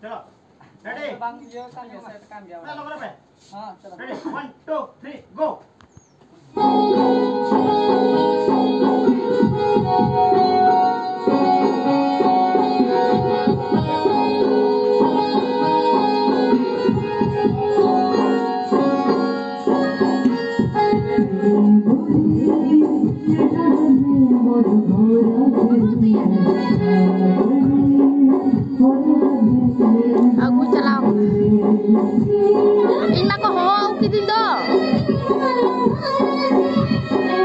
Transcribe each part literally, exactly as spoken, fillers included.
चलो, रेडी? ᱵᱟᱝ ᱤᱭᱟᱹ ᱠᱟᱱ ᱜᱮᱭᱟ, ᱥᱮᱴ ᱠᱟᱱ ᱜᱮᱭᱟ᱾ ᱦᱮᱸ, ᱞᱚᱜᱚᱱ ᱯᱮ᱾ ᱦᱮᱸ, ᱪᱚᱞᱚ᱾ ᱨᱮᱰᱤ, ᱚᱣᱟᱱ, ᱴᱩ, ᱛᱷᱨᱤ, ᱜᱳ᱾ ᱟᱹᱜᱩ ᱪᱟᱞᱟᱣ ᱠᱟᱱᱟ᱾ ᱤᱧ ᱢᱟᱠᱚ ᱦᱚᱦᱚ ᱟᱹᱜᱩ ᱠᱤᱫᱤᱧ ᱫᱚ᱾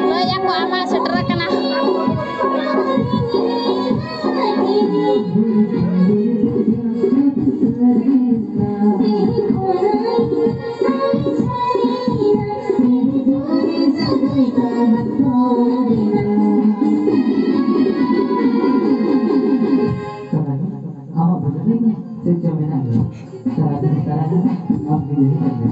ᱞᱟᱹᱭ ᱟᱠᱚ ᱟᱢᱟ ᱥᱮᱴᱮᱨ ᱟᱠᱟᱱᱟ᱾ ᱟᱢᱟᱜ ᱵᱩᱡᱷᱟᱹᱣ ᱨᱮ ᱪᱮᱫ ᱪᱚ ᱢᱮᱱᱟᱜ ᱜᱮᱭᱟ᱾ ᱛᱟᱨᱟ ᱛᱟᱨᱟ ᱛᱟᱨᱟ ᱟᱢ ᱵᱩᱡᱷᱟᱹᱣ ᱜᱮ᱾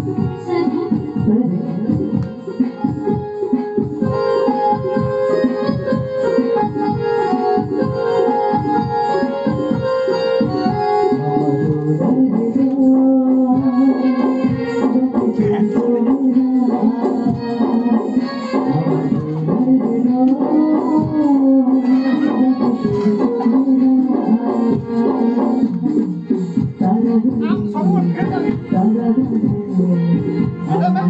ᱟᱢ ᱥᱚᱢᱚᱭ ᱵᱷᱤᱲ ᱫᱟᱲᱮ᱾ ᱵᱷᱤᱲ ᱫᱟᱲᱮ᱾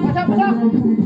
ᱟᱪᱪᱷᱟ, ᱵᱷᱤᱲ ᱫᱟᱲᱮ᱾